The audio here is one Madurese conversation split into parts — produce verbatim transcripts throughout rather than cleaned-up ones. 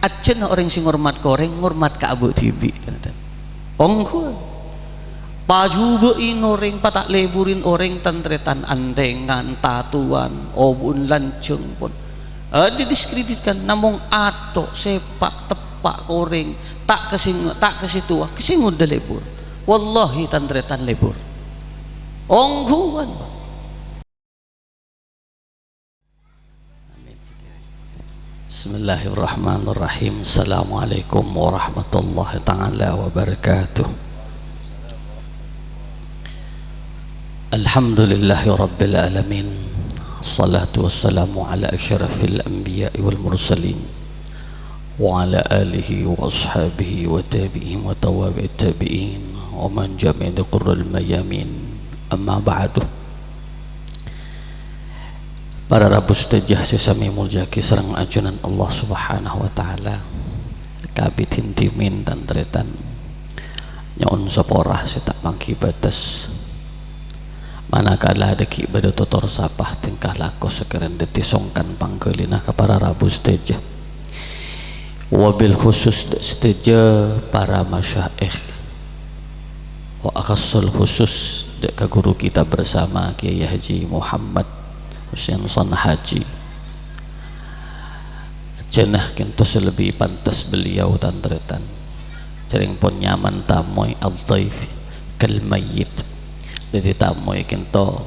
Ajjhâna orèng sè ngormat ka orèng, ngormat ka abâ' dhibi', tan-tarètan. Ongghuwân. Pajhubâ'in orèng, pata' lèburin orèng, tan-tarètan, antèngan, tatowan, obu'en lanjhâng pon. Eh, didiskreditkan, namong ato', sèpa', teppa' ka orèng, ta' ka sè, ta' ka sè towa, ka sè ngodâ lèbur. Wallahi, tan-tarètan, lèbur. Ongghuwân, Pak. Bismillahirrahmanirrahim. Assalamualaikum warahmatullahi taala wabarakatuh. Alhamdulillahirabbil alamin. Assalatu wassalamu ala asyrafil anbiya'i wal mursalin, wa ala alihi wa ashabihi wa tabi'in wa tawabi'it tabi'in wa man jami'il qurril mayamin. Amma ba'du. Para rabu sadhâjâ sè samè èmoljâ'aghi sareng ajunan Allah Subhanahu wa Ta'ala, kabitin dhimin, tan-tarètan, nyo'on sapora sè ta' mangghi bâtes. Manakala dhâggi' bâdâ totor sapa, tèngka lako sakalèyan dhâddhi songkan pangghâlina ka para rabu sadhâjâ. Wabil khusus dâ' sadhâjâ para masyaikh. Wa akhassul khusus dâ' ka guru kita bersama, Kiai Haji Muhammad Husain Son Haji. Jhâna kènto sè lebbi pantes beliau, tan-tarètan. Jhârèng pon nyaman tamoy, ad-dhaif kal mayyit. Dhâddhi tamoy kènto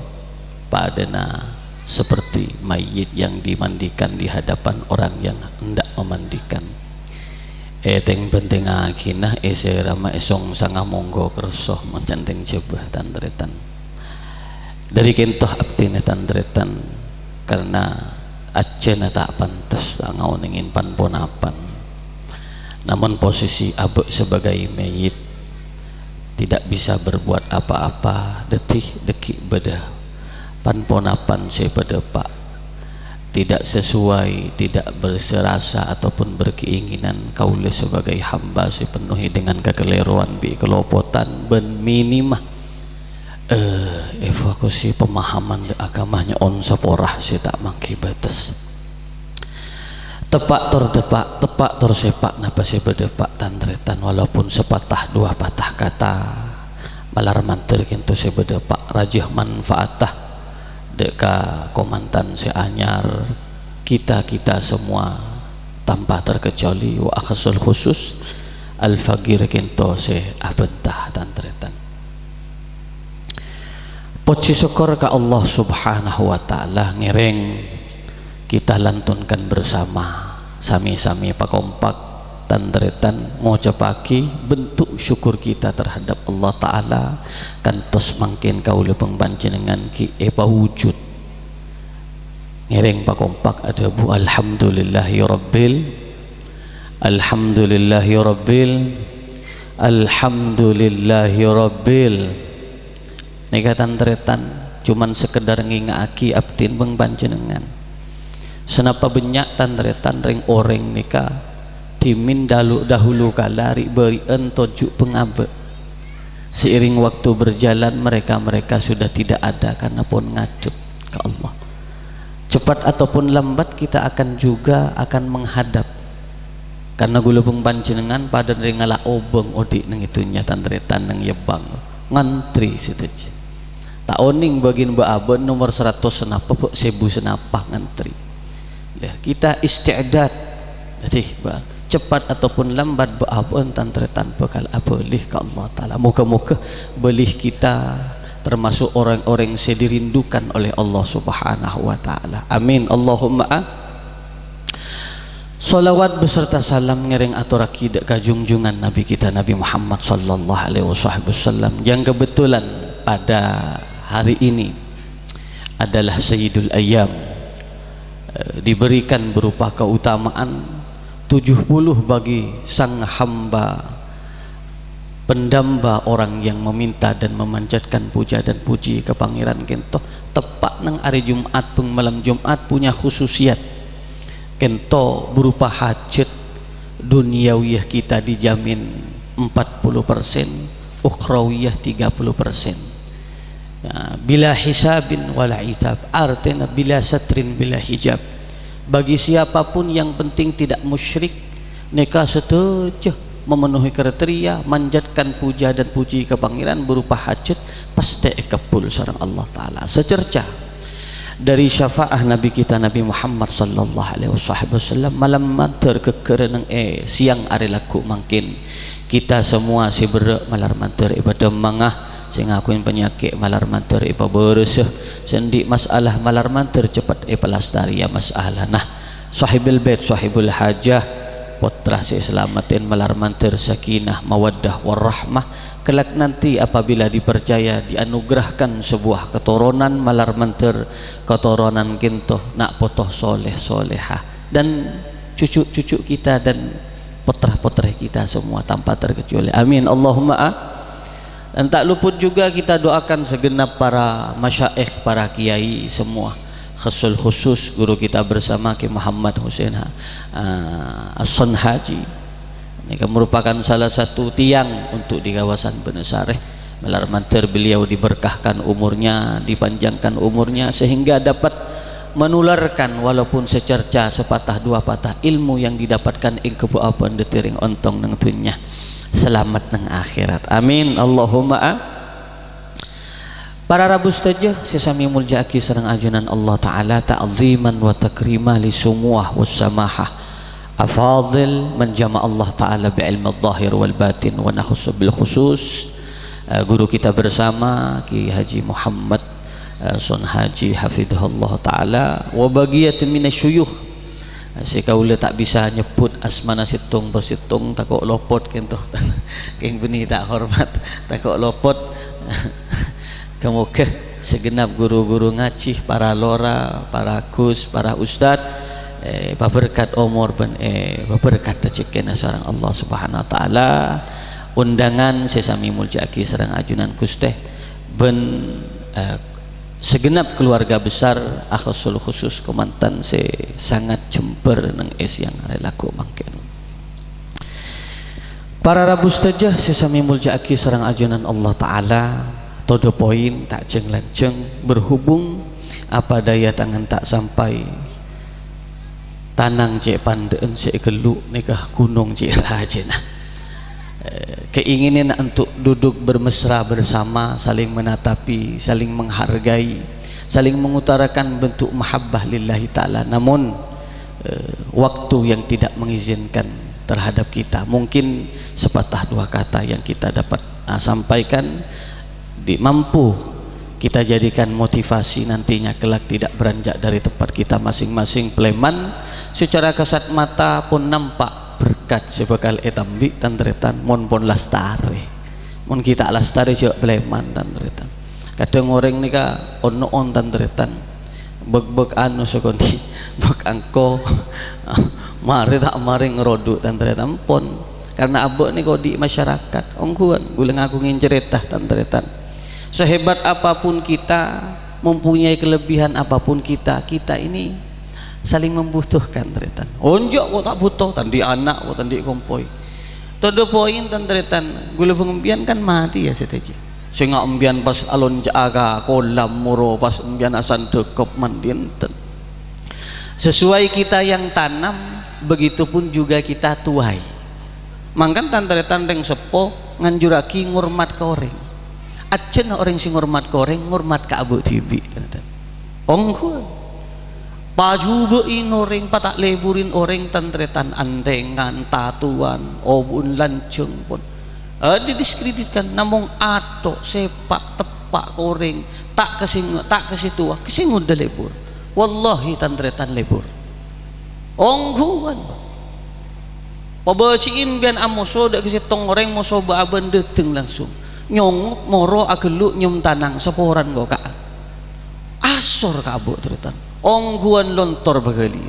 padâna seperti mayyit yang dimandikan di hadapan orang yang hendak memandikan. Ètèng-bhentèngaghina, èsèrama, èsongsanga, monggo kerso, mon cantèng jhâbâ, tan-tarètan. Dhâri kènto abdhina, tan-tarètan, karena ajjhâna ta' pantes ta' ngaonèngè pan-ponapan. Namun posisi abâ' sebagai mayyit tidak bisa berbuat apa-apa, dhâddhi dhâggi' bâdâ pan-ponapan sè bâdâ, Pak, tidak sesuai, tidak berserasa ataupun berkeinginan, kaulâ sebagai hamba sè penuhi dengan kakalèrowan bi' kalopotan bân minima, eh, evakuasi pemahaman dâ' agama nyo'on sapora sè ta' mangghi bâtes. Teppa' tor deppa', teppa' tor sèpa' napa sè bâdâ, Pak, tan-tarètan, walaupun sepatah dua patah kata, malar mandhâr kènto sè bâdâ, Pak, rajâ manfaata dâ' ka kamantan sè anyar, kita-kita semua tanpa terkecuali, wa akhassul khusus, al-faqir kènto sè abhânta, tan-tarètan. Pojhi sokkor ka Allah Subhanahu wa Ta'ala, ngèrèng kita lantunkan bersama, sami-sami pakompak, tan-tarètan, ngocappaghi bentuk syukur kita terhadap Allah Ta'ala, kantos mangkèn kaulâ bân panjhennengngan ghi' èpawujud. Ngèrèng pakompak adhâbu, "Alhamdulillahirabbil, alhamdulillahirabbil, alhamdulillahirabbil." Nèka, tan-tarètan, coma sekedar ngènga'aghi abdhina bân panjhennengngan. Sanapa bânnya', tan-tarètan, rèng-orèng nèka dhimèn dalu-, dahulu kala ri'-bâri'ân toju' pangabâ'. Seiring waktu berjalan, mereka-mereka sudah tidak ada karena pon ngadhep ka Allah. Cepat ataupun lambat, kita akan juga akan menghadap. Karena kaulâ bân panjhennengngan padâ rèng ngala' obâng odi' neng è dhunnya, tan-tarètan, neng yèbbâng. Ngantri sadhâjâ. Ta' onèng bâgiân bâ'-abâ' nomor saratos sanapa, bâ', sèbu sanapa ngantri. Lah, kita isti'dad. Dhâddhi, bâ', cepat ataupun lambat, bâ'-abâ'ân, tan-tarètan, bhâkal abâli ka Allah Ta'ala. Moga-moga bâli kita termasuk orang-orang sè dirindukan oleh Allah Subhanahu wa Ta'ala. Amin. Allahumma a-, Shalawat beserta salam ngèrèng atorraghi dâ' ka junjungan Nabi kita, Nabi Muhammad sallallahu alaihi wasallam, yang kebetulan pada hari ini adalah Sayyidul Ayyam, eh, diberikan berupa keutamaan tujuh puluh bagi sang hamba pendamba, orang yang meminta dan memanjatkan puja dan puji ka Pangèran kènto, teppa' neng arè Jumat, bân malem Jumat punya khususiyat. Kènto berupa hajat dunyawiyah kita dijamin empat puluh persen, ukhrawiyah tiga puluh persen. Ya, bila hisabin wala itab, artèna bila satrin bila hijab. Bagi siapapun yang penting tidak musyrik, Nèka sadhâjâ memenuhi kriteria, manjatkan puja dan puji ka Pangèran berupa hajat, pastè èkabbhul sareng Allah Ta'ala. Sacerca dhâri syafaat Nabi kita Nabi Muhammad sallallahu alaihi wasallam, malar mandhâr ghâgghârân neng è sèyang arè lagghu' mangkèn. Kita semua sè berrâ' malar mandhâr èpadhâmmanga, sè ngakoè panyakè' malar mandhâr èpabârâsa, sè andi' masalah malar mandhâr cepet èpalastarèya masalana. Sahibul bait, sahibul hajah, pottra sè èsalameddhin malar mandhâr sakinah, mawaddah, warahmah. Kelak nanti apabila dipercaya, dianugerahkan sebuah keturunan malar mandhâr, keturunan kènto na' poto soleh solehah. Dan cucu-cucu kita dan pottra-pottrè kita semua tanpa terkecuali. Amin. Allahumma a-, Dan tak luput juga kita doakan segenap para masyaikh, para kiai semua. Khusul khusus guru kita bersama Kiai Muhammad Husain Ha-, eh, As-Son Haji. Ini kan merupakan salah satu tiang untuk di kawasan Benesareh. Malar mandhâr beliau diberkahkan umurnya, dipanjangkan umurnya, sehingga dapat menularkan walaupun secerca, sepatah dua patah ilmu yang didapatkan èngghu abâ' dâteng rèng ontong neng dhunnya, salamet neng akhèrat. Amin. Allahumma a-, Para rabu sadhâjâ sè samè molja'aghi sareng ajunan Allah Ta'ala, ta'ziman wa takrima li sumuwah was samahah afadhil man jama Allah Ta'ala bi ilmi zahir wal batin, wa nakhussu bil khusus, eh, guru kita bersama, Kiai Haji Muhammad, eh, Son Haji hafidhahullah Ta'ala, wa baqiyatun minasy syuyukh. Sè kaulâ ta' bisa nyebbhut asmana sèttong per sèttong, tako' lopot kènto. Kèng bânnè ta' hormat, tako' lopot. Kamoga segenap guru-guru ngajhi, para lora, para gus, para ustad, eh, paberkat omor bân, eh, paberkat rejhekkèna sareng Allah Subhanahu wa Ta'ala. Undangan sè samè molja'aghi sareng ajunan Ghustè bân, eh, segenap keluarga besar, akhusul khusus kamantan sè sangat jembhâr neng è sèyang arè lagghu' mangkèn. Para rabu sadhâjâ sè samè molja'aghi sareng ajunan Allah Ta'ala, to the point, ta' jhâng-lanjhâng, berhubung apa daya tangan tak sampai, tanang cè' pandhâ'ân sè èghellu' nèka ghunong cè' rajâna. Eh, keinginan untuk duduk bermesra bersama, saling menatapi, saling menghargai, saling mengutarakan bentuk mahabbah lillahi ta'ala. Namun, eh, waktu yang tidak mengizinkan terhadap kita. Mungkin sepatah dua kata yang kita dapat, ah, sampaikan, di-, mampu kita jadikan motivasi nantinya kelak tidak beranjak dari tempat kita masing-masing. Palèman secara kasat mata pon nampa' berkat sè bhâkal ètambi', tan-tarètan, mon pon lastarè. Mon ghi' ta' lastarè, jhâ' palèman, tan-tarètan. Kadhâng orèng nèka on-no'on, tan-tarètan. Bâk-bâk anu sakonè', bâk angko. Marè ta' marè ngarodu', tan-tarètan, pon. Karena abâ' nèka odi' masyarakat. Ongghuwân, ghulâ ngaghungè carèta, tan-tarètan. Sehebat apapun kita, mempunyai kelebihan apapun kita, kita ini saling membutuhkan, tarètan. Onjhâ' ko' ta' buto, ta' andi' ana', ko' ta' andi' kompoy. To the point, tan-tarètan, ghulâ bân empèyan kan matè, ya, sadhâjâ. Sènga' empèyan pas alonca'a ka kolam moro, pas empèyan asandhâkep mandi enten. Sesuai kita yang tanam, begitupun juga kita tuai. Mangkana tan-tarètan rèng seppo nganjurraghi ngormat ka orèng. Ajjhâna orèng sè ngormat ka orèng, ngormat ka abâ' dhibi', tan-tarètan. Ongghuwân. Pajhubâ'in orèng, pata' lèburrâ orèng, tan-tarètan, antèngan, tatowan, obu'en lanjhâng pon. Eh, didiskreditkan, namong ato', sèpa', teppa' ka orèng, ta' ka sè, ta' ka sè towa, ka sè ngodâ lèbur. Wallahi, tan-tarètan, lèbur. Ongghuwân. Pabâji'in bân amoso dâ' ka sèttong orèng, moso bâ-abâ'na dâteng langsung. Nyongop moro aghâllu' nyèm tanang saporana ko' ka'a. Asor ka abâ' tarètan. Ongghuwân lontor bâghâli.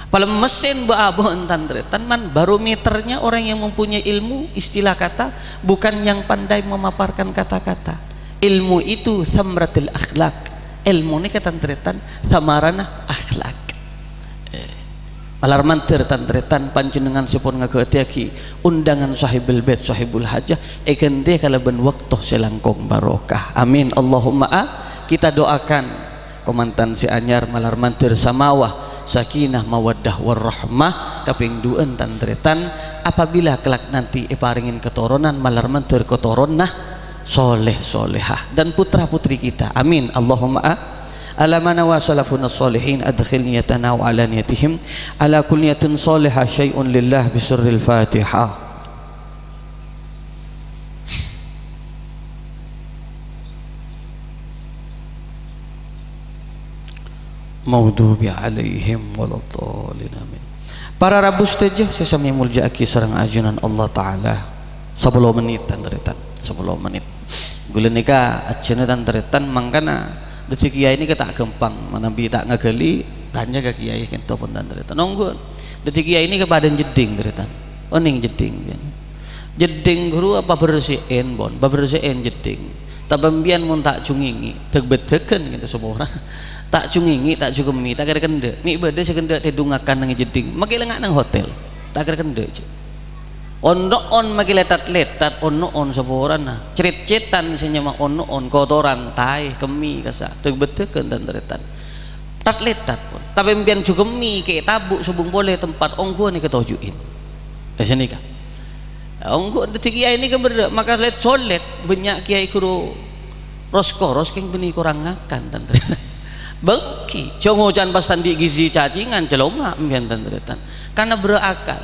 Palemmessèn bâ-abâ'na tan-tarètan, man barometernya orang yang mempunyai ilmu, istilah kata, bukan yang pandai memaparkan kata-kata. Ilmu itu samratil akhlak. Èlmo nèka tan-tarètan samarana akhlak. Eh, malar mandhâr tan-tarètan panjhennengan sampon ngaghâtèyaghi undangan Sahibul Bait, Sahibul Hajah, èghântè kalabân bâkto sè langkong barokah. Amin. Allahumma a-, kita doakan kamantan sè anyar malar mandhâr samawa Sakinah, mawaddah, warahmah. Kapèng duwâ'ân, tan-tarètan, apabila kelak nanti èparèngè katoronan malar mandhâr katoronna soleh-solehah dan putra-putri kita. Amin. Allahumma a-, ala ma nawa salafuna sholihin, adkhil niyatana wa ala niyatihim, ala kulli niyatin sholihah, syai'un lillah, bisirril Fatihah. Maghdubi alaihim waladdallin. Amin. Para rabu sadhâjâ sè samè èmoljâ'aghi sareng ajunan Allah Ta'ala. Sapolo mennit, tan-tarètan. Sapolo mennit. Ghulâ nèka ajhâna, tan-tarètan, mangkana dhâddhi kiyaè nèka ta' ghâmpang. Manabi ta' ngaghâli, tanya ka kiyaè kento pon, tan-tarètan. Ongghu. Dhâddhi kiyaè nèka padâ jeddhing, tarètan. Onèng jeddhing, ya. Jeddhing ghuru apa bersihin, pon? Pabersihin jeddhing. Tapè empèyan mon ta' jungèngè, dhâk-bhâdhâghân gitu saporana. Ta' jungèngè, ta' jukemmè, ta' kèra kendâ'. Mè' bâdâ sè kendâ' tèdung ngakan neng jeddhing. Makè lengnga' neng hotel. Ta' kèra kendâ', jâ. On-no'on makè letat-letat, on-no'on saporana. Cret-cetan sè nyama on-no'on, kotoran, taè, kemmè, kassa'. Dhâk-bhâdhâghân, tan-tarètan. Tat-letat, pon. Tapè empèyan jukemmè, kè' tabu' sobung polè tempat ongghuwân èkatoju'in. Eh, sanèka. Ongghu dhâddhi kiyaè nèka berrâ', maka let-solet, bânnya' kiyaè ghuru ros-koros kèng bânnè korang ngakan, tan-tarètan. Bângkè, jhâ' ngocan pas ta' andi' gizi cacèngan, caloma' empèyan, tan-tarètan. Karna berrâ' akal.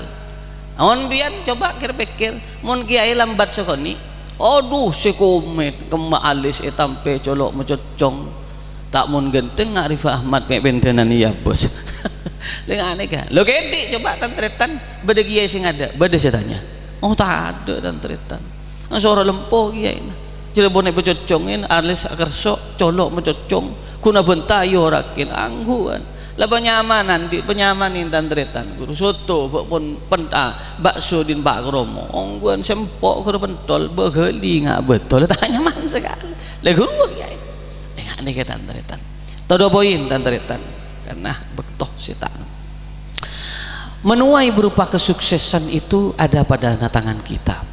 Mon empèyan coba kèr-pèkkèr, mon kiyaè lambat sakonè', adhu, sè komèt, kemma alis ètampè, colo' macocong. Ta' mon ghântengnga Arif Ahmad mè' pèndhânan iyâ, Bos. Lè nganè, kan? Lho, kèdhi' coba tan-tarètan, bâdâ kiyaè sè ngadâ', bâdâ sè tanya. Oh, tadâ', tan-tarètan. Soro lempo kiyaèna. Jhâlâbunna èpacocongè, alis akerso', colo' macocong, ghuna bânta èyoraghi, angghuwân. La panyamanan, dhi' panyamanè tan-tarètan. Ghuru soto, bâ' pon penta, bakso dhin pa' kromo. Ongghuwân sempo' ghuru pentol, bâghâli nga' bâtol. Ta' nyaman sakalè. Lè ghuru kiyaè. Enga' nèka tan-tarètan. Todo poin tan-tarètan. Karna bâkto sè ta'. Menuai berupa kesuksesan itu ada pada tangan kita.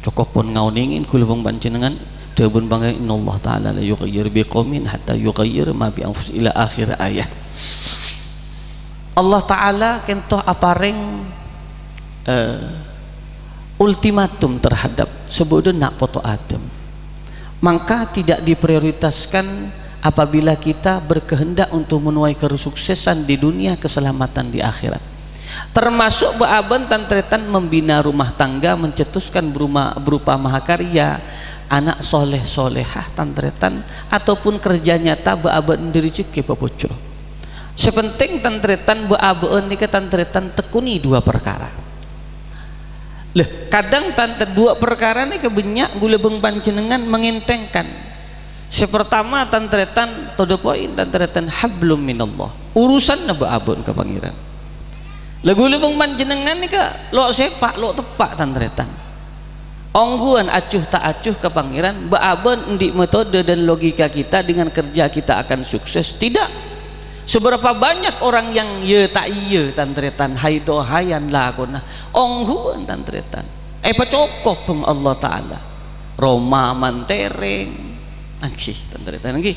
Cokop pon ngaonèngè ghulâ bân panjhennengngan, dhâbuna Pangèran, "Innallaha ta'ala la yughayyiru biqaumin hatta yughayyiru ma bi anfus," ila akhir ayat. Allah Ta'ala kento aparèng, eh, ultimatum terhadap sabâdhâna na' poto Adam. Maka tidak diprioritaskan apabila kita berkehendak untuk menuai kesuksesan di dunia, keselamatan di akhirat. Termasuk bâ-abâ'na tan-tarètan membina rumah tangga, mencetuskan beruma-, berupa mahakarya, anak soleh-solehah tan-tarètan, ataupun kerja nyata bâ-abâ'na andi' rejhekkè papoco. Sè penting tan-tarètan bâ-abâ'na nèka tan-tarètan tekuni dua perkara. Lè, kadhâng tan-, dua perkara nèka bânnya' ghulâ bân panjhennengngan mengentengkan. Sè partama, tan-tarètan, to the point, tan-tarètan, hablum minallah. Urusanna bâ-abâ'na ka Pangèran. Lè, ghulâ bân panjhennengngan nèka lo' sèpa', lo' teppa', tan-tarètan. Ongghuwân acuh ta' acuh ka Pangèran, bâ-abâ'na andi' metode dan logika kita dengan kerja kita akan sukses? Tidak. Seberapa banyak orang yang iyâ ta' iyâ, tan-tarètan, haito hayan lakona, ongghuwân, tan-tarètan. Èpacokop bân Allah Ta'ala. Roma mantereng. Èngghi, tan-tarètan, èngghi.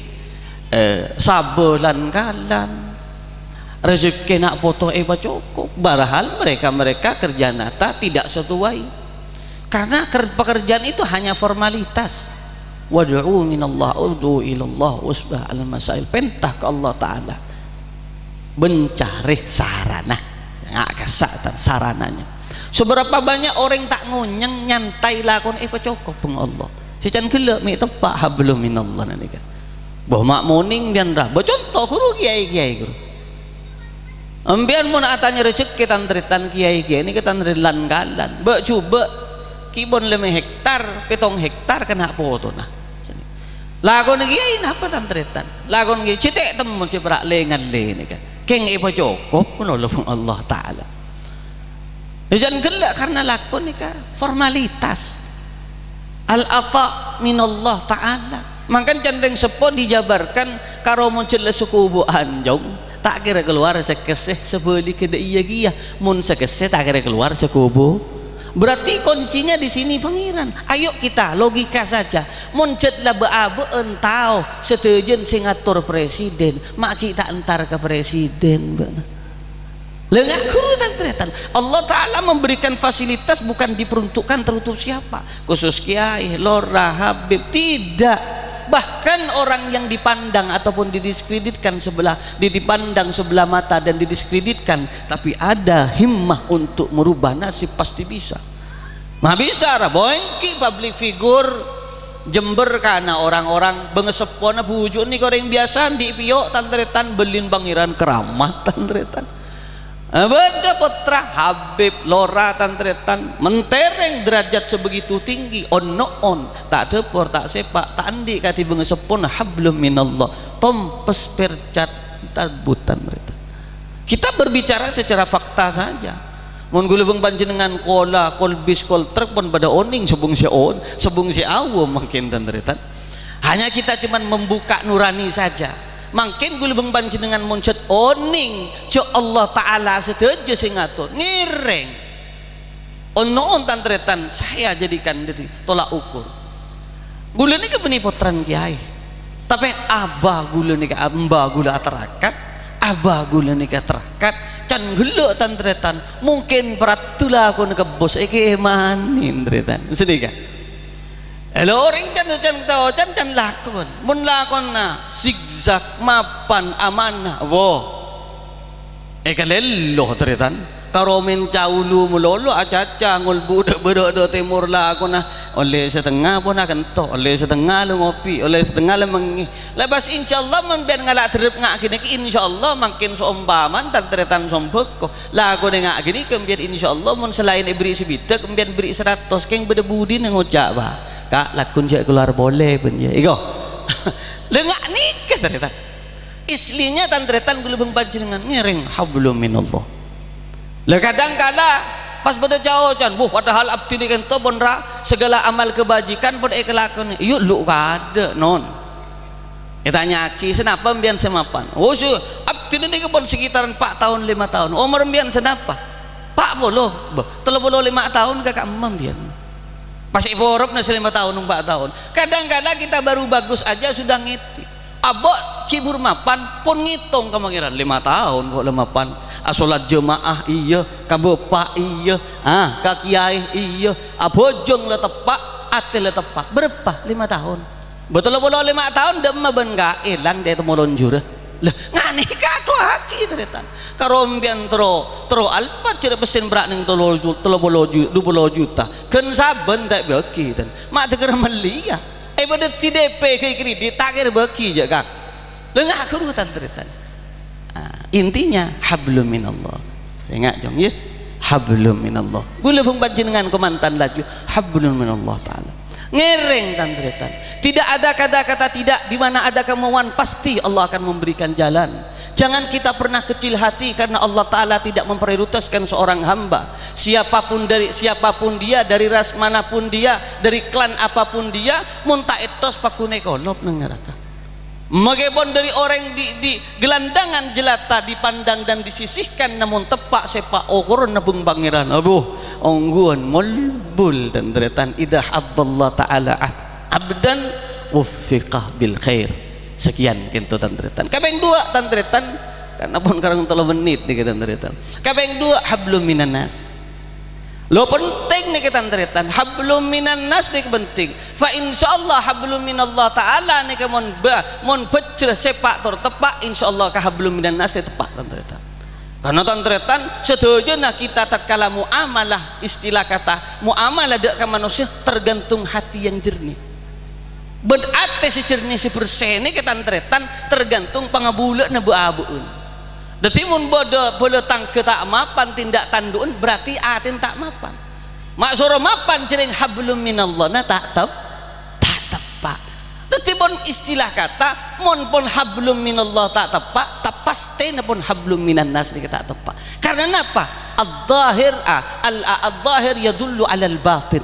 Eh, sabâ lan-kalan. Rejhekkè na' poto èpacokop. Padahal mereka-mereka kerja nyata tidak sesuai. Karena ker-, pekerjaan itu hanya formalitas. "Wad'u minallah, ud'u ilallah, usbah al masail." Penta ka Allah Ta'ala. Bân carè sarana. Nga' kassa' tan sarananya. Seberapa banyak orèng ta' ngonyèng, nyantai lakon, èpacokop bân Allah. Sè can ghellâ' mè' teppa' hablum minallah nèka. Bâ ma' monèng bân ra. Bâ conto ghuru kiyaè-kiyaè ghuru. Empèyan mon atanya rejhekkè tan-tarètan kiyaè-kiyaè nèka tan-tarètan lan-kalan. Bâ jhubâ' kèbun lèma hektar, pètong hektar kèna potona. Lakon kiyaè napa tan-tarètan? Lakon kiyaè cè' ta' temmo sè pèra' lè-ngallè nèka. Kèng èpacokop manola bân Allah Ta'ala. Jhân ghellâ' karna lakon nèka formalitas. Al-ata' minallah Ta'ala. Mangkana can rèng seppo dijabarkan karo mon jhâ' la sakobâ anjhong, ta' kèra kalowar sakessè, sabhâligghâ dâ' iyâ kèya, mon sakessè ta' kèra kalowar sakobâ. Berarti kuncinya di sini Pangèran. Ayo kita logika saja. Mon jhât la bâ'-abâ'ân tao sadhâjâna sè ngator presiden, ma' ghi' ta' entar ka presiden, bâ'na. Lha, ngaghuru, tan-taretan. Allah Ta'ala memberikan fasilitas bukan diperuntukkan teruntuk siapa. Khusus kiai, lora, habib. Tidak. Bahkan orang yang dipandang ataupun didiskreditkan sebelah, di-, dipandang sebelah mata dan didiskreditkan, tapi ada himmah untuk merubah nasib, pasti bisa. Ma' bisa ra, bo ènggi public figure Jember kana orang-orang bângaseppona buju'na orèng biyasa andi' pèyo', tan-taretan, bâlin Pangèran keramat, tan-taretan. Eh, bâdâ pottra, habib, lora, tan-taretan, mentereng derajat sebegitu tinggi, on-, no-, on, ta' dâpor, ta' sèpa', ta' andi' kadhi bângaseppona, hablum minallah, tompes percat, tabut, tan-taretan. Kita berbicara secara fakta saja. Mon ghulâ bân panjhennengngan kola, kolbis, koltrek pon padâ onèng, sobung sè on-, sobung sè awom mangkèn, tan-taretan. Hanya kita cuman membuka nurani saja. Mangkèn ghulâ bân panjhennengngan mon jhât onèng jhâ' Allah Ta'ala sadhâjâ sè ngator, ngèrèng. On-, no-, on, tan-taretan, saya jadikan dhâddhi tolak ukur. Ghulâ nèka bânnè pottrana kiai. Tapè abah ghulâ nèka, embah ghulâ atarakat, abah ghulâ nèka atarakat, can ghellâ', tan-taretan, mungkin paraddhu lakona ka bos èkèmanè, tan-taretan. Sanèka. Èlo orèng can, can tao, can, can lakon. Mon lakona zigzag, mapan, amanah, wo. Èkalèlo, taretan. Karo mèn caulu malolo acaca ngolbu dâ'-bâdâ' dâ' tèmor lakona. Ollè satengnga pon akento, ollè satengnga la ngopi, ollè satengnga la mengngè. La pas insyaallah mon bân ngala' dherrep nga' ghânèka, insyaallah mangkèn saompamana tan-taretan sombhâko. Lakonè nga' ghânèka bân insyaallah mon salaèn èberri' sabidhâk, bân berri' saratos, kèng bâdâ budina ngoca', "Bâ, Ka', lagghu jhâ' kalowar polè, bân, yâ." Èko. La nga' nèka, taretan. Aslinya tan-taretan ghulâ bân panjhennengngan ngèrèng hablum minallah. La kadang kala pas bâdâ ca-ocan, "Wuh, padahal abdhina kento pon ra, segala amal kebajikan pon èkalakonè." Iyâ, lu kadâ', non. Ètanya'aghi, "Sanapa embiyân sè mapan?" "Oh, su-, abdhina nèka pon sekitaran pa' taon, lèma taon." "Omor embiyân sanapa?" "Pa' polo." "Bâh, tello polo lèma taon ka ka'emma embiyân." Pas èporopna sè lèma taon, empa' taon. Kadang kala kita baru bagus aja sudah ngèdhing. Abâ' ghi' buru mapan, pon ngètong ka Pangèran. Lèma taon kok la mapan. Asolat jema'ah, iyâ. Ka bapa', iyâ. Ah, ka kiyaè, iyâ. Abhâjâng la teppa', atè la teppa'. Bârâmpa? Lèma taon. Bâ, tello polo lèma taon, dâ' emma bân ka' èlang dâ' temolon jurâ. Lah, nga' nèka atowaghi, taretan. Karo embiyân terro, terro Alphard jârèya pèssèna bârâ' nèng tello, tello polo ju-, dhu polo juta. Ghân sabbhân ta' èbâghi, tan. Ma' dâgghâr mellèya. È, padâ di D P ghâi kredit, ta' kèra bâghi, jhâ', Kang. Lha, ngaghuru, tan-, taretan. Ah, intinya, hablum minallah. Sènga', Jong, yâ. Hablum minallah. Ghulâ bân panjhennengngan kamantan laju. Hablum minallah Ta'ala. Ngèrèng, tan-, taretan. Tidak ada kata-kata tidak di mana ada kemauan, pasti Allah akan memberikan jalan. Jangan kita pernah kecil hati karena Allah Ta'ala tidak memprioritaskan seorang hamba. Siapapun dari, siapapun dia, dari ras manapun dia, dari klan apapun dia, mon ta' ètos paghun èkolop neng naraka. Makèpon dâri orèng di, di gelandangan jelata dipandang dan disisihkan, namong teppa' sè èpaokorra bân Pangèran. Aduh, ongghuwân molbul, tan-, taretan. Idza habballah ta'ala ab-, abdan wuffiqa bil khair. Sekian kento, tan-, taretan. Kapèng duwâ', tan-, taretan. Karena pon karang tello mennit nèka, tan-, taretan. Kapèng duwâ', hablum minan nas. Lo, penting nèka, tan-, taretan. Hablum minan nas nèka penting. Fa insyaallah hablum minallah ta'ala nèka mon ba-, mon bhâjhrâ sèpa' tor teppa', insyaallah ka hablum minan nas teppa', tan-, taretan. Karena, tan-, taretan, sadhâjâna kita tatkala muamalah, istilah kata muamalah dâ' ka manossa tergantung hati yang jernih. Bân atè sè jernih sè bersè nèka, tan-, taretan, tergantung pangabulâ'na bâ'-abâ'ân. Dhâddhi, mon bâdâ bhâlâ tangghâ ta' mapan, tindak tandu'ân, berarti atèna ta' mapan. Ma' soro mapan jhâreng hablum minallah, na ta' tep-, ta' teppa'. Dhâddhi, pon istilah kata, mon pon hablum minallah ta' teppa', ta' pastèna pon hablum minan nas nèka ta' teppa'. Karena napa? Adh-dhahir, a, al-, a, adh-dhahir yadullu 'alal batin.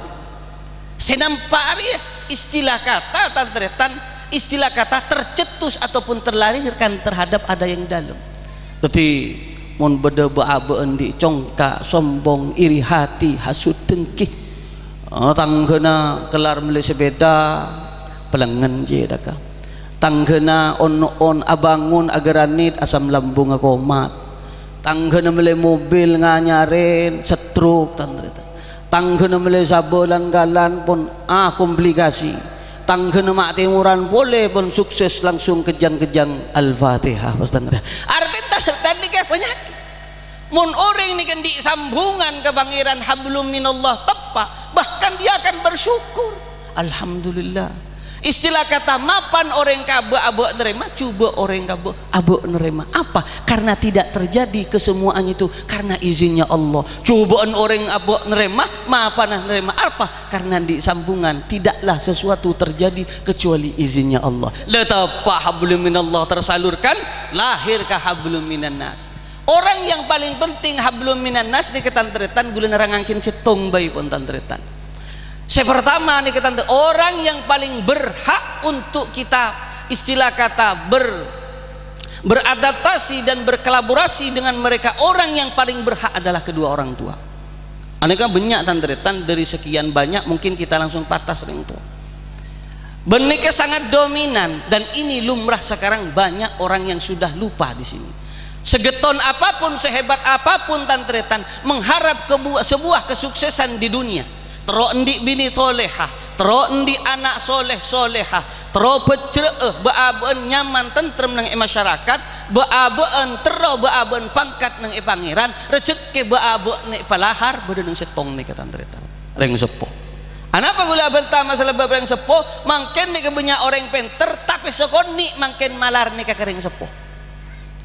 Sè nampa' arèya istilah kata, tan-, taretan, istilah kata tercetus ataupun terlahirkan terhadap ada yang dalam. Dhâddhi, mon bâdâ bâ'-abâ'ân andi' congka', sombong, iri hati, hasud, dengki, eh, tangghâna kellar mellè sepeda, pelengngen jhâ' dâ' ka. Tangghâna on-, on-, abângon, agranit, asam lambung akomat. Tangghâna mellè mobil nganyarè, stroke, tan-tarètan. Tangghâna mellè sabulân kalan pon, ah, komplikasi. Tangghâna ma' tèmoran polè pon sukses langsung kejang-kejang Al-Fatihah, pas tan-tarètan. Artèna tan-tarètan nèka panyakèt. Mon orèng nèka andi' sambungan ka Pangèran hablum minallah teppa', bahkan dia akan bersyukur. Alhamdulillah. Istilah kata mapan orèng kabâ abâ' narèma, jhubâ' orèng kabâ abâ' narèma. Apa? Karena tidak terjadi kesemuaan itu karena izinnya Allah. Jhubâ'ân orèng abâ' narèma, mapanna narèma. Apa? Karena andi' sambungan, tidaklah sesuatu terjadi kecuali izinnya Allah. La teppa' hablum minallah tersalurkan, lahir ka hablum minannas. Orang yang paling penting hablum minannas nèka tan-tarètan, ghulâ nerrangngaghi sèttong bhâi pon tan-tarètan. Sè pertama nèka tan-, orang yang paling berhak untuk kita, istilah kata, ber-, beradaptasi dan berkolaborasi dengan mereka, orang yang paling berhak adalah kedua orang tua. Anèka bânnya' tan-tarètan, dari sekian banyak mungkin kita langsung patas rèng towa. Bân nèka sangat dominan, dan ini lumrah sekarang, banyak orang yang sudah lupa di sini. Segetton apapun, sehebat apapun tan-tarètan, mengharap kebu-, sebuah kesuksesan di dunia, terro andi' binè soleha, terro andi' ana' soleh-soleha, terro bhâjrâ'â, bâ'-abâ'ân nyaman tentrem neng è masyarakat, bâ'-abâ'ân terro, bâ'-abâ'ân pangkat neng è Pangèran, rejhekkè bâ'-abâ'na èpalahar, bâdâ neng sèttong nèka tan-tarètan. Rèng seppo. Anapa ghulâ abhânta masalah bab rèng seppo? Mangkèn nèka bânnya' orèng pènter, tapè sakonè' mangkèn malar nèka ka rèng seppo.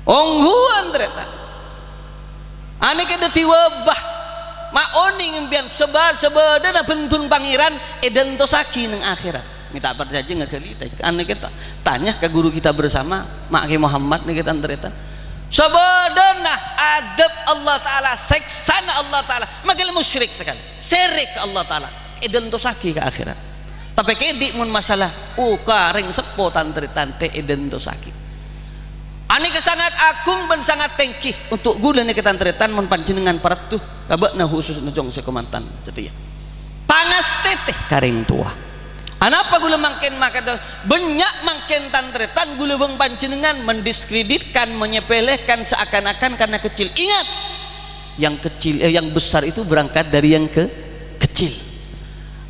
Ongghuwân, tarètan. Anèka dhâddhi wabah. Ma' onèng empèyan seba-, sabâdâna bhendhun Pangèran èdântosaghi neng akhèrat. Mè' ta' parcajâ ngaghâli, ta-, anèka ta-, tanya ka guru kita bersama, Ma' Kè Muhammad nèka tan-tarètan. Sabâdâna adhâb Allah Ta'ala, sèksana Allah Ta'ala, maghâl musyrik sakalè. Sèrèk ka Allah Ta'ala, èdântosaghi ka akhèrat. Tapè kèdhi' mon masalah, oh, ka rèng seppo tan-tarètan ta' èdântosaghi. Anèka sangat agung bân sangat tèngghi untuk ghulâ nèka tan-tarètan mon panjhennengngan parlo, ka bâ'na khususna cong sè kamantan satèya. Pangastètè ka rèng towa. Anapa ghulâ mangkèn makadhâ-, bânnya' mangkèn tan-tarètan ghulâ bân panjhennengngan mendiskreditkan, menyepelekan seakan-akan karena kecil. Ingat, yang kecil, eh, yang besar itu berangkat dari yang ke-, kecil.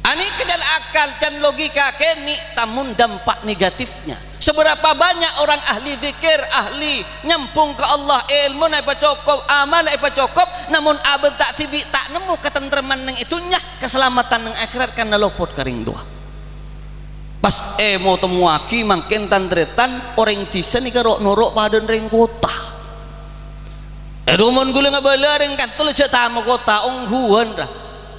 Anèka can akal, can logika kènè', tamon dampak negatifnya. Sabârâmpa bânnya' orang ahli dzikir, ahli nyambhung ka Allah, èlmona èpacokop, amalla èpacokop, namon abânta dhibi' ta' nemmo katentreman neng è dhunnya, kasalameddhân neng akhèrat karna lopot ka rèng towa. Pas èmo-, temmowaghi mangkèn tan-tarètan, orèng dhisa nèka ro'-noro' padâna rèng kottha. È dhumon ghulâ ngabâlâ rèng kanto la jhâ' tamo kottha, ongghuwân, ra.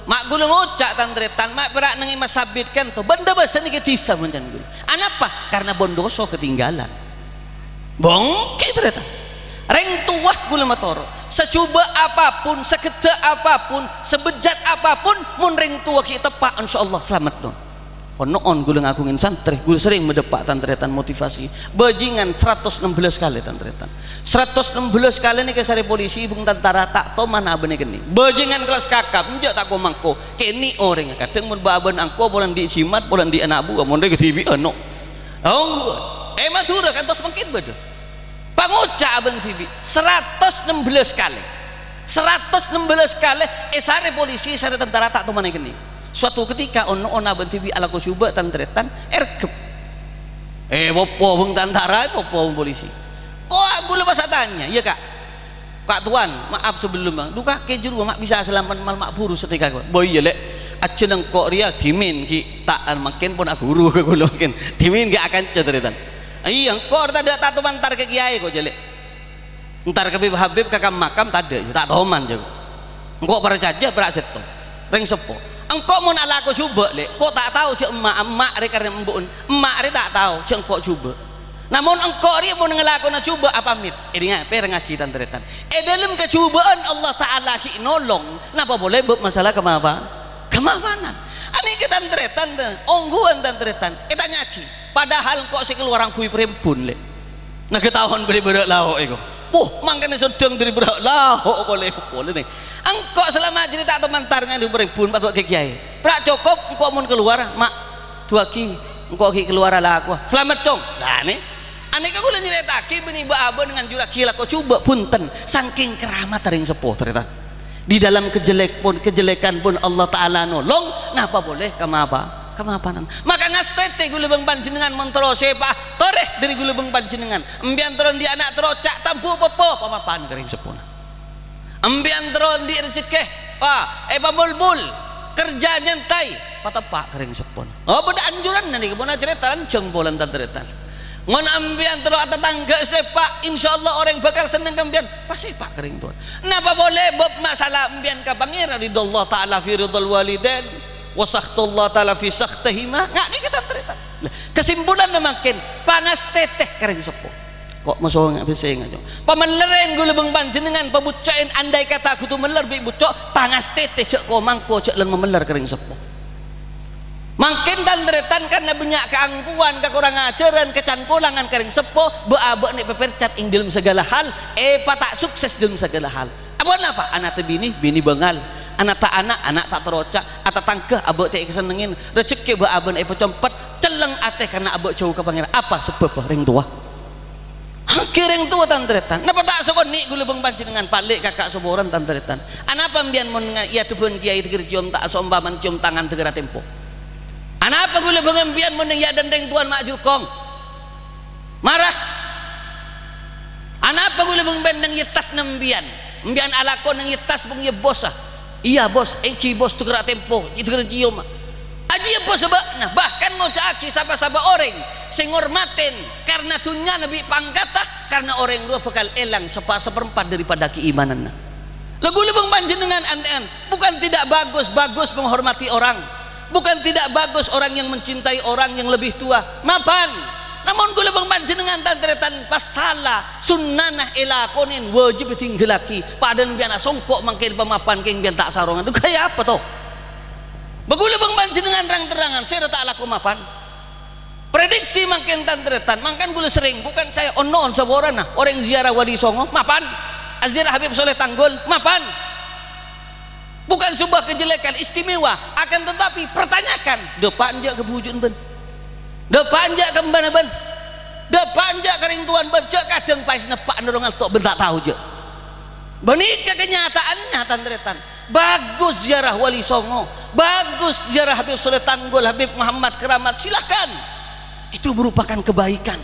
Ma' ghulâ ngoca' tan-tarètan, ma' pèra' neng è Massabbit kanto, bân Dâbâsa nèka dhisa mon can ghulâ. Anapa? Karna Bondowoso ketinggalan. Bhungkè, tarètan. Rèng towa ghulâ matoro', sajhubâ' apapun, saghedda' apapun, sabejjat apapun, mon rèng towa ghi' teppa', insyaallah salamet, don. On-, on ghulâ ngaghungè santrè, ghulâ serrèng madeppa' tan-tarètan motivasi. Bajingan saratos nem bellâs kalè tan-tarètan. Saratos nem bellâs kalè nèka sarè polisi bân tantara ta' toman abâ'na kènè'. Bajingan kellas kakap, enjâ' ta' ko-mangko. Kènè' orèngnga kadhâng mon bâ'-abâ'na angko polana andi' jimat, polana andi' ana' buwâ, mon rèng kadhibi' ano. Ongghu. È Madhurâ kantos mangkèn bâdâ. Pangoca' abân dhibi', saratos nem bellâs kalè. Saratos nem bellâs kalè, è sarè polisi, sarè tantara ta' toman kènè'. Suatu ketika, on-, on-, abân dhibi' alako jhubâ' tan-tarètan, èrghep. Èpopo bân tantara, èpopo bân polisi. Ko' ghulâ pas atanya, "Iyâ, Ka'." "Ka' Towan, maaf sabellunna, Bang. Dhu kakè jârowa ma' bisa salamet mal ma' buru satèya, Ka'." "Bâ iyâ, Lè'. Ajjhâna engko' rèya dhimèn ghi' ta' mangkèn pon aghuru ka ghulâ mangkèn. Dhimèn ghi' akanca tarètan." "Iyâ, engko' rèya tadâ' ta' toman entar ka kèyaè ko', jâ, Lè'. Entar ka Bib Habib ka kam-makam tadâ', ta' toman, jâ. Engko' parcajâ pèra' sèttong." Rèng seppo. "Engko' mon alako jhubâ', Lè', ko' ta' tao jâ' emma', emma' rè karè embu'en, emma' rè ta' tao jâ' engko' jhubâ'." Namong engko' rèya mon ngalakona jhubâ' apamèt. Èdingngaghi, pèrengngaghi, tan-tarètan. È dâlem kajhubâ'ân Allah Ta'ala ghi' nolong, napa polè bab masalah kamapa-, kamapanan. Anèka tan-tarètan, ongghuwân tan-tarètan. Ètanya'aghi, padahal engko' sè kalowar angghuy prèmbun, Lè'. Naga taon bâri' bârâ' lao' èko. Wuh, mangkana sodhâng bâri' bârâ' lao' polè, polè nè. Engko' salama jârèya ta' toman entar ngangghuy prèmbun, padâ ka kèyaè. Pèra' cokop, engko' mon kalowar, ma' duwâghi, engko' ghi' kalowar alako. Salamet, Cong. Lah, nè. Nèka kaulâ nyarèta'aghi bânnè bâ'-abâ' nganjurraghi lako jhubâ', bhunten, sakèng keramat rèng seppo, tarètan. Di dalam kejelek pun, kejelekan pun Allah Ta'ala nolong, napa polè kamapa-, kamapanan. Maka ngastètè kaulâ bân panjhennengngan mon terro sèpa'a, torè dhâri kaulâ bân panjhennengngan. Empèyan terro andi' ana' terro ca' tambu popo, pamapan ka rèng seppona. Empèyan terro andi' rejekkè, wah, èpamolmol, kerja nyantai, pateppa' ka rèng seppona. Oh, bâdâ anjuranna nèka, pon acarèta lanjhâng polana tan-tarètan. Mon empèyan terro atatangghâ sèpa'a, insyaallah orèng bhâkal senneng ka empèyan, pasèpa'a ka rèng towa. Napa polè bab masalah empèyan ka Pangèran, ridha Allah Ta'ala fi ridhal walidain, wa sakhtullah Ta'ala fi sakhtihima. Nga' nèka tan-tarètan. Lah, kesimpulanna mangkèn, pangastètè ka rèng seppo. Ko' maso nga-, bessè ngajhâ. Pamellerrèn kaulâ bân panjhennengngan, pabucca'èn, andai kata kodhu meller bi' bucco', pangastètè jhâ' ko-mangko jhâ' lan mameller ka rèng seppo. Mangkèn tan-tarètan karna bânnya' kaangkowan, kakorang ajhârân, kacankolangan ka rèng seppo, bâ'-abâ' nè' pèpèrcat è dhâlem saghâlâ hal, èpata' sukses dhâlem saghâlâ hal. Apa napa? Ana' ta' binè, binè bângal. Ana' ta' ana', ana' ta' terro ca'. Atatangghâ abâ' ta' èkasennengngè. Rejekkè bâ'-abâ' èpacompet. Celleng atè karna abâ' jhâu ka Pangèran. Apa sabâbbhâ? Rèng towa. Èngghi rèng towa tan-tarètan. Napa ta' sakonè' kaulâ bân panjhennengngan palè' kaka' saporana tan-tarètan? Anapa empèyan mon nga-, èadhâbhân kèyaè dhâgghâr cèyom ta' saompamana cèyom tangan dhâgghâr atempo? Anapa kaulâ bân empèyan mon neng yâ' dhân rèng towana ma' jhurkong? Mara. Anapa kaulâ bân empèyan neng yâ' tas empèyan? Empèyan alako neng yâ' tas bân yâ' bos, ah. Iyâ, Bos, èngghi, Bos, dhâgghâr atempo, dhâgghâr cèyoma. Ajiyâ, Bos, bâ'na, bahkan ngoca'aghi sapa-sapa orèng sè ngormatèn karna dhunnyana bi' pangkatta, karna orèng rowa bhâkal èlang sapa-, saperempat daripada keimananna. Lha, kaulâ bân panjhennengngan, ante'an, bukan tidak bagus, bagus menghormati orang. Bukan tidak bagus orang yang mencintai orang yang lebih tua. Mapan. Namong kaulâ bân panjhennengngan tan-tarètan pas sala, sunnana èlakonè, wâjib ètingghâllaghi. Padâna empèyan asongko' mangkèn pamapan kèng empèyan ta' sarongan. Dhu kaya apa to? Bâ kaulâ bân panjhennengngan rang-terrangan, sèra ta' alako mapan. Prediksi mangkèn tan-tarètan, mangkana kaulâ serrèng, bukan saya, on-, on saporana, orèng ziarah Wali Songo, mapan. Aziarah Habib Soleh Tanggul, mapan. Bukan sebuah kejelekan istimewa, akan tetapi pertanyakan, dâpa' enjâ' ka bhuju'na bân? Dâpa' enjâ' ka embhâna bân? Dâpa' enjâ' ka rèng towana bân? Jhâ' kadhâng paès neppa' noro' ngalto' bân ta' tao jhâ'. Bânnè ka kenyataannya, tan-tarètan. Bagus ziarah Wali Songo, bagus ziarah Habib Soleh Tanggul, Habib Muhammad Keramat, silahkan. Itu merupakan kebaikan.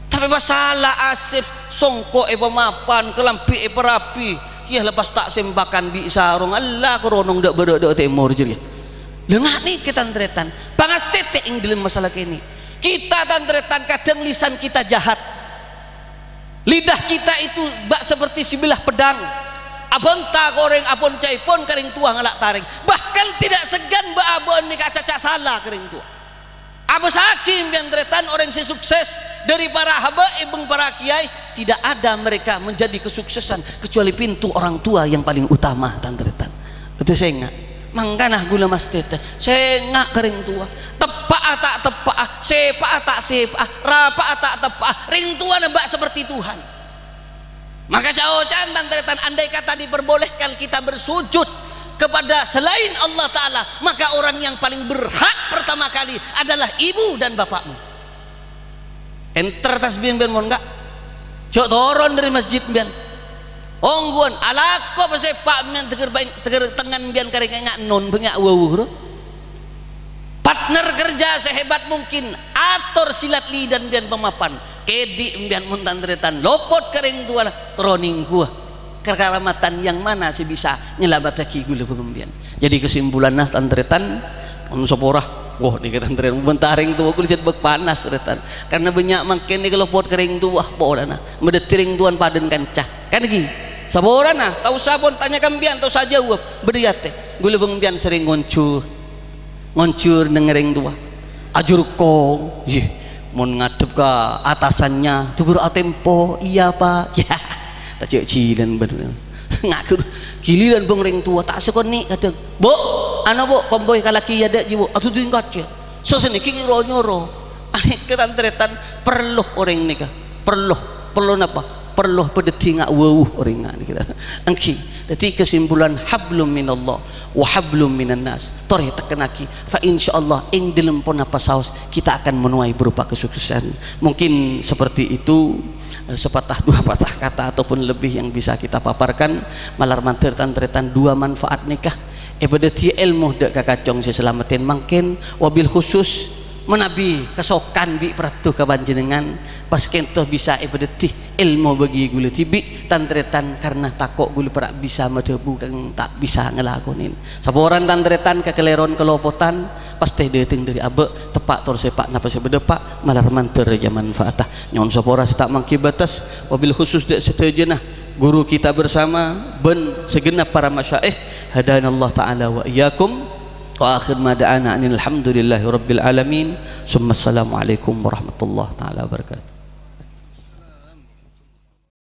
Tapè pas sala asèp, songko' èpamapan, kalambhi èparabi, iyâ, la pas ta' sempakan bi' sarong, Allah, koronong dâ' bârâ' dâ' tèmor jârèya. Lha, nga' nèka tan-tarètan, pangastètè è dhâlem masalah kènè'. Kita, tan-tarètan, kadhâng lisan kita jahat. Lidah kita itu bak seperti sebilah pedang. Abhânta ka orèng, aponcaèpon ka rèng towa ngala' tarèng. Bahkan tidak segan bâ'-abâ' nèka acaca sala ka rèng towa. Abâssaghi empèyan tarètan orèng sè sukses dhâri para habaib bân para kiai, tidak ada mereka menjadi kesuksesan kecuali pintu orang tua yang paling utama, tan-tarètan. Itu sènga'. Mangkana kaulâ mastètè, sènga' ka rèng towa. Teppa'a ta' teppa'a, sèpa'a ta' sèpa'a, rapa'a ta' teppa'a, rèng towana bâ' seperti Tuhan. Maka ca'-oca'an tan-tarètan, andai kata diperbolehkan kita bersujud kepada selain Allah Ta'ala, maka orang yang paling berhak pertama kali adalah ibu dan bapakmu. Èntar tasbih empèyan mon enggak? Jhâ' toron dhâri masjid empèyan. Ongghuwân, alako pasèpa' empèyan, teger bain-, teger tengngan empèyan karè nga' non bânnya' wawu, ro. Partner kerja sehebat mungkin, ator silat lidan empèyan pamapan. Kèdhi' empèyan mon tan-tarètan lopot ka rèng towa, terro nèngghuwâ. Kakaramatan yang mana sè bisa nyalamettaghi kaulâ bân empèyan? Jadi, kesimpulanna, tan-tarètan, mon sapora, wah, nèka tan-tarètan, bân tarèng towa kaulâ jhât bâk panas, tarètan. Karna bânnya' mangkèn nèka lopot ka rèng towa, polana. Madâddhi rèng towana padâna kanca. Kan ghi? Saporana, ta' osa pon tanya ka empèyan, ta' osa jâwâb. Bâdâ è atè. Kaulâ bân empèyan serrèng ngonjhur. Ngonjhur neng rèng towa. Ajhurkong, yè, mon ngadhep ka atasannya, "Dhughur atempo, iya, Pak." Ya, ta' jhâ' jhilân bân. Ngaku, giliran bân rèng towa, ta' sakonè' kadhâng. "Bu, anu, Bu, kompoy kalaghi yâ dâ' jiyâ, Bu. Adu dingkat, yâ. Sasanèka ki ro-nyoro." Anèka tan-tarètan, parlo orèng nèka. Parlo. Parlo napa? Parlo padâddhi nga' wawu orèng nga' nèka. Èngghi. Dhâddhi kesimpulan, hablum minallah wa hablum minannas. Torè tekkennaghi, fa insyaallah ing dhâlem ponapa saos kita akan menuai berupa kesuksesan. Mungkin seperti itu, eh, sepatah dua patah kata ataupun lebih yang bisa kita paparkan. Malar mandhâr tan-tarètan dua manfaat nèka. Èpadhâddhiyâ èlmo dhâ' ka kacong sè salameddhân mangkèn, wabil khusus manabi kasokan bi' parlo ka panjhennengngan, pas kènto bisa èpadhâddhi èlmo bagi ghulâ dhibi', tan-tarètan, karna tako' ghulâ pèra' bisa madhâbu kang ta' bisa ngalakonè. Saporana tan-tarètan kakalèrowan kalopotan, pastè dhâteng dhâri abâ', teppa' tor sèpa' napa sè bâdâ, Pa', malar mandhâr jhâ' manfaata. Nyo'on sapora sè ta' mangghi bâtes, wabil khusus dhâ' sadhâjâna guru kita bersama bân segenap para masyaikh, hadanallah ta'ala wa iyyakum, wa akhir ma da'ana anil hamdulillahi rabbil alamin, summa assalamualaikum warahmatullahi ta'ala wabarakatuh.